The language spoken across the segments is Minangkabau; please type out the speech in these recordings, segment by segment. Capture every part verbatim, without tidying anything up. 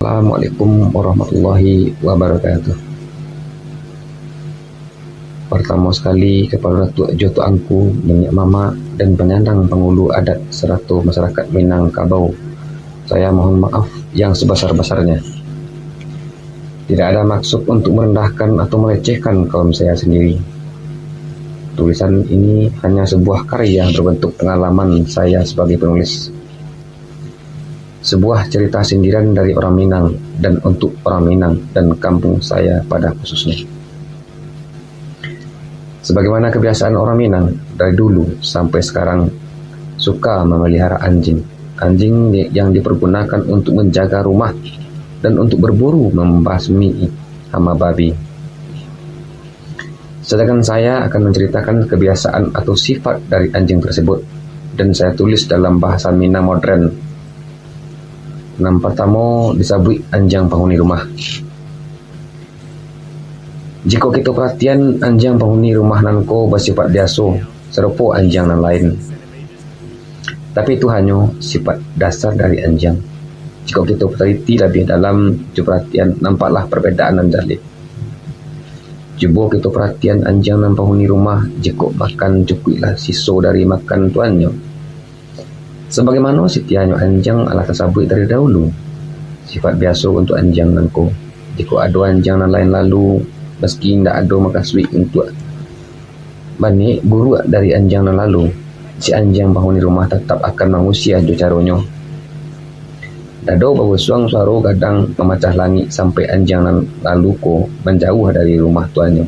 Assalamualaikum warahmatullahi wabarakatuh. Partamo sakali, kapalo datuak jo tuangku, niniak mamak, dan panyandang pangulu adat sarato masarakaik Minangkabau, saya mohon maaf yang sabasar-basarnyo. Tidak ada maksud untuk marandahkan atau malecehkan kaum saya sandiri. Tulisan ini hanya sabuah karya barbantuak pangalaman saya sabagai panulis. Sabuah carita sindiran dari urang Minang dan untuak urang Minang dan kampuang saya pada khususnyo. Sabagaimana kabiasaan urang Minang dari dulu sampai sakarang, suka mamalihara anjing. Anjing yang dipergunakan untuk manjaga rumah dan untuk barburu mambasmi hama babi. Sadangkan saya akan mancaritakan kabiasaan atau sifat dari anjing tarsebut, dan saya tulis dalam bahasa Minang modern. Nan partamo disabuik anjiang panghuni rumah. Jikok kito paratian, anjiang panghuni rumah nan ko basipaik biaso, sarupo anjiang nan lain. Tapi itu hanyo sipaik dasar dari anjiang. Jikok kito taliti labiah dalam jo paratian, nampaklah parbedaan nan jaleh. Cubo kito paratian anjiang nan panghuni rumah, jikok makan cukuiklah siso dari makan tuannyo. Sabagaimano sitianyo anjiang alah tasabuik dari dahulu, sipaik biaso untuak anjiang nan ko. Jikok ado anjiang nan lain lalu, maski indak ado makasuik untuak baniaik buruak dari anjiang nan lalu, si anjiang panghuni rumah tatap akan mangusia jo caronyo. Dado babusuang, suaro gadang mamacah langik sampai anjiang nan lalu ko manjauah dari rumah tuannyo.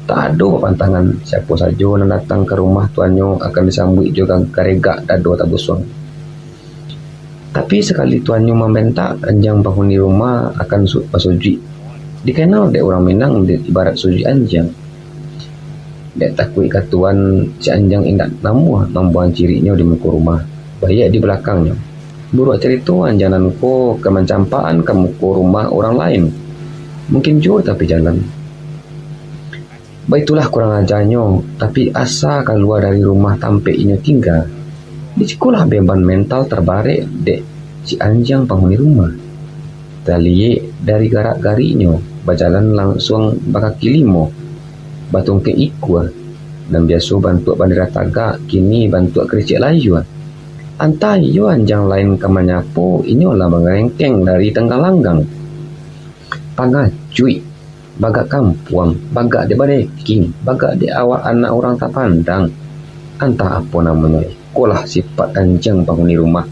Tak ado papantangan, siapo sajo nan datang ka rumah tuannyo akan disambuik jo ga-, garegak dado tabusuang. Tapi sakali tuannyo mambentak, anjiang panghuni rumah akan su-, basujuik. Dikenal dek urang Minang di-, ibarat sujuik anjiang. Dek takuik ka tuan, si anjiang indak namuah mambuang ciriknyo di muko rumah, baiak di balakangnyo. Buruak carito, anjiang nan ko ka mancampakan ka muko rumah urang lain, mungkin juo di tapi jalan. Baitulah kurang ajanyo, tapi asa kalua dari rumah tampek inyo tingga, di sikolah beban mental tabarek dek si anjiang panghuni rumah. Taliyek dari garak-gariknyo, bajalan lansuang bakaki limo, batungkek ikua, nan biaso bantuak bandera tagak, kini bantuak kariciak layua. Antah iyo anjiang lain ka manyapo, inyo lah mangarengkeng dari tanggang langgang. Pangacuik, bagak kampuang, bagak dek badeking, bagak dek awak anak urang tapandang. Antah apo namonyo, ikolah sipaik anjiang panghuni rumah.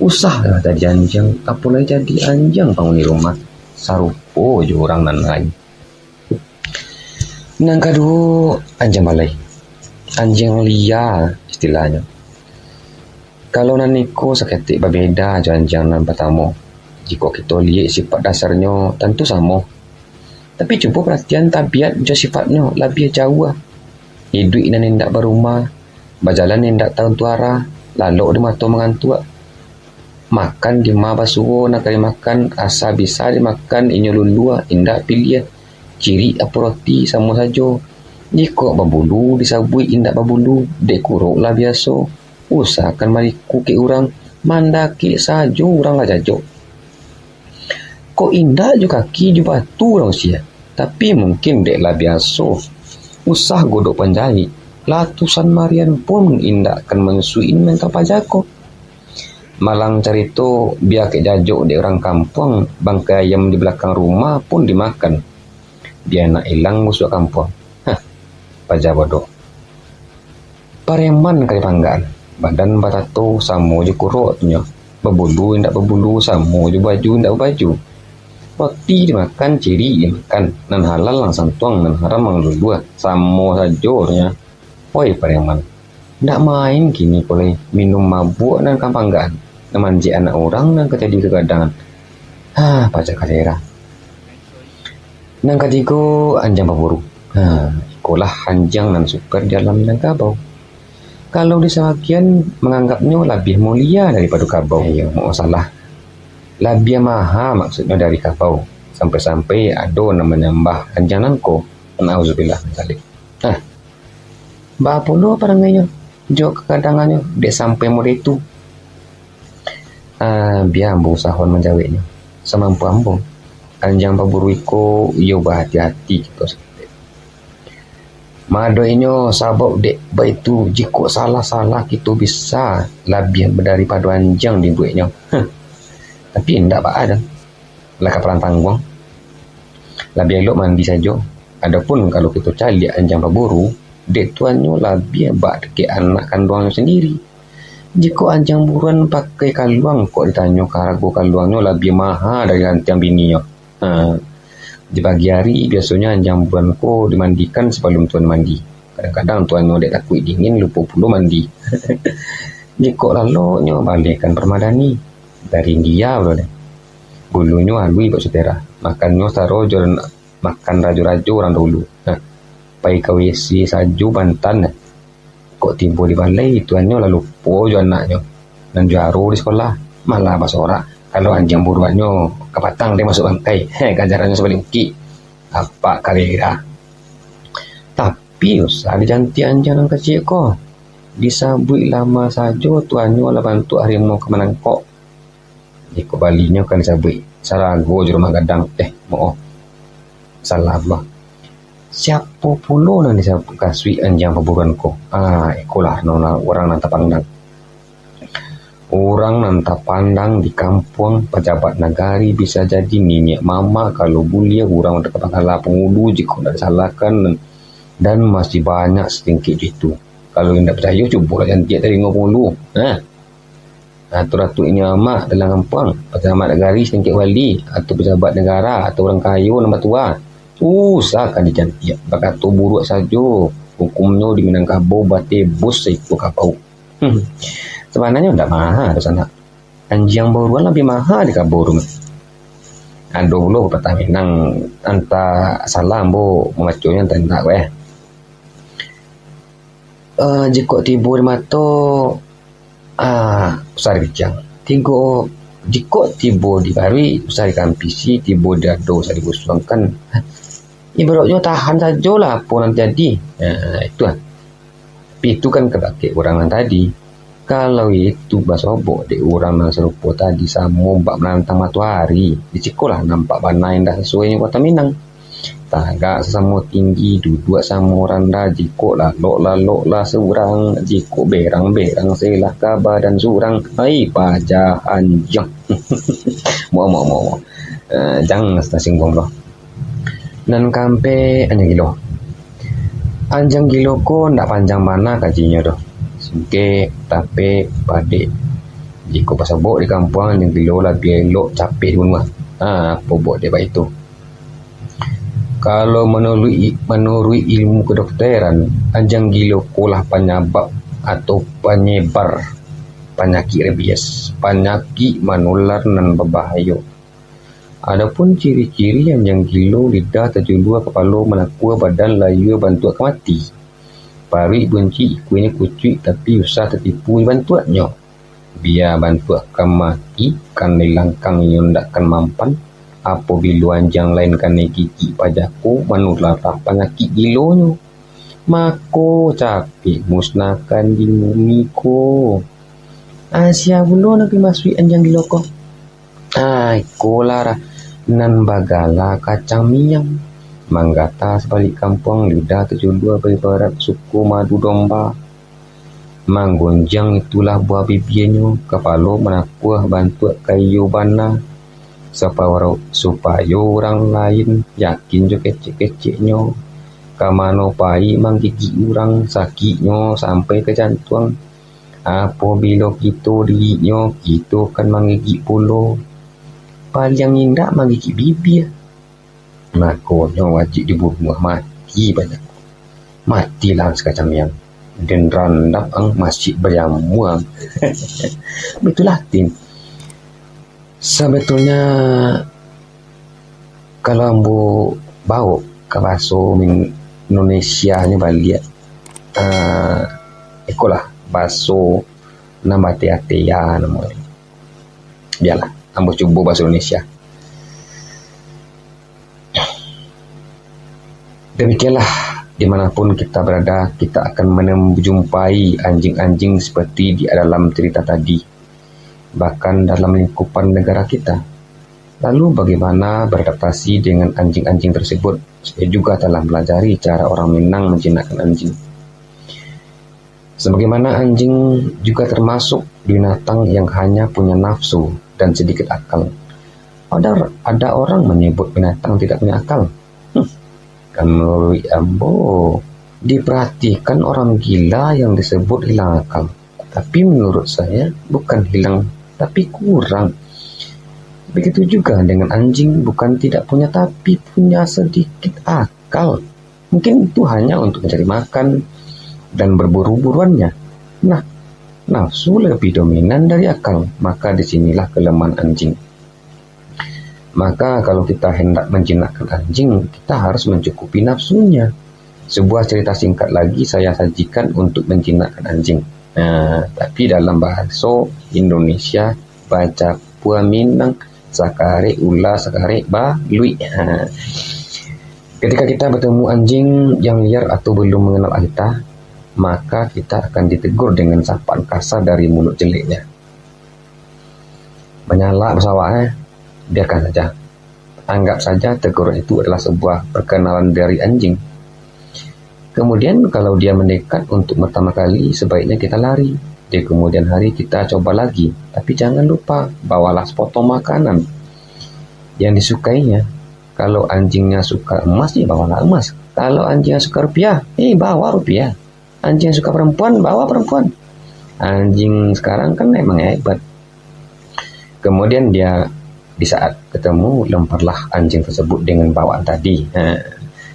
Usah lah jadi anjiang, apo lai jadi anjiang panghuni rumah. Sarupo jo urang nan lain. Nan kaduo, anjiang balai. Anjiang lia istilahnyo. Kalau nan iko saketek babeda jo anjiang nan partamo. Jikok kito liyek sipaik dasarnyo, tantu samo. Tapi cubo paratian tabiat jo sipaiknyo labiah jauah. Iduik nan indak barumah, bajalan indak tantu arah, lalok di mato mangantuak. Makan di ma basuo nan ka dimakan, asa bisa dimakan inyo lulua, indak piliah. Cirik apo roti, samo sajo. Jikok babulu disabuik indak babulu, dek kurok lah biaso. Usah kan maliku kek urang, mandakek sajo urang lah jajok. Kok indak jo kaki jo batu urang usia, tapi mungkin dek lah biaso usah godok panjaik, latusan marian pun indak kan manyusuik mental paja ko. Malang carito, bia kek jajok dek urang kampuang, bangkai ayam di balakang rumah pun dimakan. Bia nak ilang busuak kampuang. Hah, paja bodoh. Pareman ka dipanggaan, badan batato samo jo kuroknyo. Babulu indak babulu samo jo baju indak babaju. Roti dimakan, cirik dimakan, nan halal nan santuang, nan haram nan lulua, samo sajo nyo. Oi pareman, ndak main kini ko lai, minum mabuak nan ka panggaan, nan manjek anak urang nan ka jadi kagadangan. Hah, paja kalera. Nan katigo, anjiang baburu. Ha, ikolah anjiang nan super di alam Minangkabau. Kalau di sabagian manganggapnyo labiah mulia daripado kabau. Iyo, masalah. Labiah maha maksudnyo dari kabau. Sampai-sampai ado nan manyambah anjiang nangko. Nauzubillah min zalik. Nah, Baa pulo parangainyo jo kagadangannyo dek sampai model tu? Ah, bia ambo usahon manjaweknyo samampu ambo. Anjiang paburu iko iyo bahati-hati kito saketek. Madok inyo sabab dek baitu, jikok salah-salah kito bisa labiah daripado anjiang dibueknyo. Huh. Tapi indak baa doh. Lah ka parang tangguang. Labiah elok mandi sajo. Adopun kalau kito caliak anjiang paburu, dek tuannyo labiah bak dek anak kanduangnyo sandiri. Jikok anjiang buruan pakai kaluang, kok ditanyo ka harago kaluangnyo labiah maha dari rantiang bininyo. Ha. Di pagi ari, biasonyo anjiang buruan ko dimandikan sabalum tuan mandi. Kadang-kadang tuannyo dek takuik dingin, lupo pulo mandi. Jikok laloknyo, balehkan parmadani. Dari India pulo deh. Bulunyo aluih bak sutera. Makannyo sataro jo makan rajo-rajo urang dahulu. Nah, pai ka W C sajo bantan. Kok tibo di balai, tuannyo lah lupo jo anaknyo nan juaro di sikolah. Malah basorak, kalau anjiang buruannyo kapatang dek masuak bangkai. Heh, ganjarannyo sabaliak ukik. Apak kalera. Tapi usah dijantiak anjiang nan kecik ko. Disabuik lama sajo, tuannyo lah bantuak harimau ka manangkok. Iko balinyo kan disabuik sarago jo rumah gadang. Eh, maoh. Salah pulo. Siapo pulo nan disabuik kasuik anjiang paburuan ko? Ah, ikolah nan urang nan tapandang. Urang nan tapandang di kampuang, pajabat nagari, bisa jadi niniak mamak, kalau buliah urang nan tapangala pangulu, jikok indak disalahkan, dan masih banyak satingkik jo itu. Kalau indak picayo, cubolah jantiak talingo pangulu. Nah. Datuk-datuk inyo amak dalam kampuang, pajabat nagari satingkik wali, atau pajabat nagara, atau urang kayo nan batua, usah ka dijantiak, bakato buruak sajo, hukumnyo di Minangkabau bateh bus saikua kabau. Hmm. Sabananyo ndak maha tu sanak. Anjiang buruan labiah maha di kabau tu. Ado pulo pepatah Minang, antah salah ambo mambacanya, antah indak, weh. Eh, jikok tibo di mato, ah, usah dikicang. Tigo, jikok tibo di paruik, usah dikampisi, tibo di dado, usah digusuangkan. Ibaratnyo tahan sajolah apo nan jadi. Nah, itu lah. Tapi itu kan kabakeh urang nan tadi. Kalau itu basobok dek urang nan sarupo tadi, samo bak manantang matoari, di sikolah nampak bana indak sasuai jo kota Minang. Tagak sasamo tinggi, duduak samo randah, jikok lalok, laloklah surang, jikok berang, berang selah ka badan surang. Ai, paja anjiang. Mo, mo, mo, mo. Eh, jan tasingguang doh. Nan kaampek, anjiang gilo. Anjiang gilo ko ndak panjang bana kajinyo doh. Singkek, tapek, padek. Jikok basobok di kampuang, anjiang gilo labiah elok capek dibunuah. Ha, apo buek dek baitu? Kalau manuruik, manuruik ilmu kedokteran, anjiang gilo ko lah panyabab atau panyebar panyakik rabies, panyakik manular nan babahayo. Adopun ciri-ciri anjiang gilo, lidah tajulua, kapalo manakua, badan layua bantuak ka mati, paruik buncik, ikuinyo kucuik, tapi usah tatipu bantuaknyo. Bia bantuak ka mati, kanai langkang inyo ndak kan mampan. Apobilo anjiang lain kanai gigik paja ko, manularlah panyakik gilonyo. Mako, capek musnahkan di bumi ko. Asia pulo nan dimasuak anjiang gilo ko. Ah, ikolah nan bagala kacang miang. Manggata sabalik kampuang, lidah tajulua baibarat suko madu domba. Manggonjang itulah buah bibianyo, kapalo manakuah bantuak kayo bana, saparo-, supayo urang lain yakin jo kecek-keceknyo. Ka mano pai manggigik urang, sakiknyo sampai ka jantuang. Apobilo kito digigiknyo, kito kan manggigik pulo. Paliang indak manggigik bibia. Makonyo wajib dibunuah mati banyak. Matilah sakacamiang. Den randap ang masih bariamuang. Baitulah, Tin. Sabetulnyo, kalau ambo baok ka baso Min-, Indonesia nyo baliak, ah, ikolah baso nan batea-tea namo. Bialah, ambo cubo baso Indonesia. Demikianlah Dimanapun kita berada, kita akan menjumpai anjing-anjing seperti di dalam cerita tadi, bahkan dalam lingkupan negara kita. Lalu, bagaimana beradaptasi dengan anjing-anjing tersebut? Saya juga telah mempelajari cara orang Minang menjinakkan anjing. Sebagaimana anjing juga termasuk binatang yang hanya punya nafsu dan sedikit akal. Ada, ada orang menyebut binatang tidak punya akal. Hmm. Menurut ambo, diperhatikan orang gila yang disebut hilang akal. Tapi menurut saya, bukan hilang, tapi kurang. Begitu juga dengan anjing, bukan tidak punya, tapi punya sedikit akal. Mungkin itu hanya untuk mencari makan dan berburu-buruannya. Nah, nafsu lebih dominan dari akal, maka di sinilah kelemahan anjing. Maka, kalau kita hendak menjinakkan anjing, kita harus mencukupi nafsunya. Sebuah cerita singkat lagi saya sajikan untuk menjinakkan anjing. Nah, tapi dalam bahasa Indonesia, baca pua Minang, sakarek ula, sakarek baluik. Ha. Ketika kita bertemu anjing yang liar atau belum mengenal kita, maka kita akan ditegur dengan sapaan kasar dari mulut jeleknya. Manyalak basawak, eh? Biarkan saja. Anggap saja teguran itu adalah sebuah perkenalan dari anjing. Kemudian, kalau dia mendekat untuk pertama kali, sebaiknya kita lari. Di kemudian hari, kita coba lagi. Tapi jangan lupa, bawalah sepotong makanan. Yang disukainya, kalau anjingnya suka emas, ya bawalah emas. Kalau anjingnya suka rupiah, eh, bawa rupiah. Anjing suka perempuan, bawa perempuan. Anjing sekarang kan emang hebat. Kemudian dia, di saat ketemu, lemparlah anjing tersebut dengan bawaan tadi. Ha,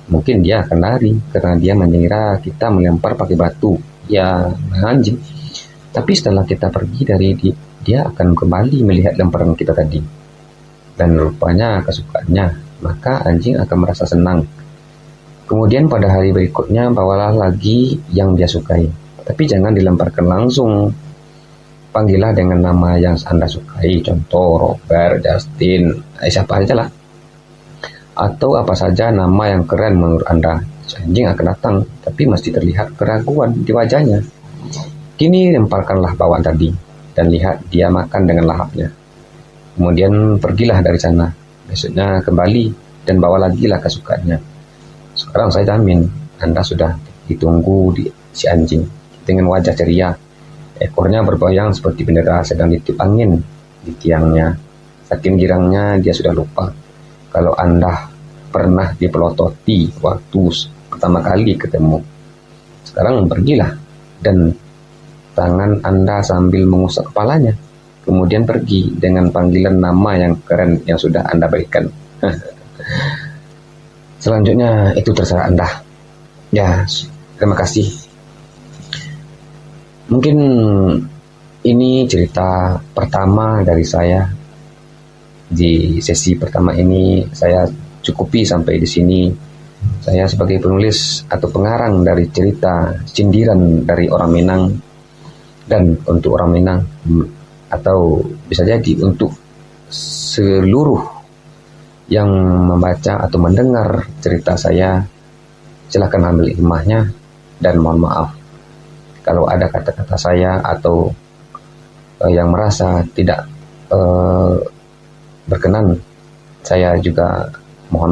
mungkin dia akan lari karena dia mengira kita melempar pakai batu. Ya, anjing. Tapi setelah kita pergi dari di-, dia akan kembali melihat lemparan kita tadi. Dan rupanya kesukaannya, maka anjing akan merasa senang. Kemudian pada hari berikutnya, bawalah lagi yang dia sukai. Tapi jangan dilemparkan langsung. Panggillah dengan nama yang anda sukai, contoh Robert, Justin, eh, siapa sajalah. Atau apa saja nama yang keren menurut anda. Si anjing akan datang, tapi mesti terlihat keraguan di wajahnya. Kini lemparkanlah bawaan tadi, dan lihat dia makan dengan lahapnya. Kemudian pergilah dari sana. Besoknya kembali dan bawa lagilah kesukaannya. Sekarang saya jamin anda sudah ditunggu di si anjing dengan wajah ceria. Ekornya bergoyang seperti bendera sedang ditiup angin di tiangnya. Saking girangnya dia sudah lupa kalau anda pernah dipelototi waktu s-, pertama kali ketemu. Sekarang pergilah dan tangan anda sambil mengusap kepalanya. Kemudian pergi dengan panggilan nama yang keren yang sudah anda berikan. Selanjutnya itu terserah anda. Ya, s-, terima kasih. Mungkin ini cerita pertama dari saya. Di sesi pertama ini, saya cukupi sampai di sini. Saya sebagai penulis atau pengarang dari cerita sindiran dari orang Minang, dan untuk orang Minang, mm, atau bisa jadi untuk seluruh yang membaca atau mendengar cerita saya, silakan ambil hikmahnya, dan mohon maaf kalau ada kata-kata saya atau, eh, yang merasa tidak, eh, berkenan, saya juga mohon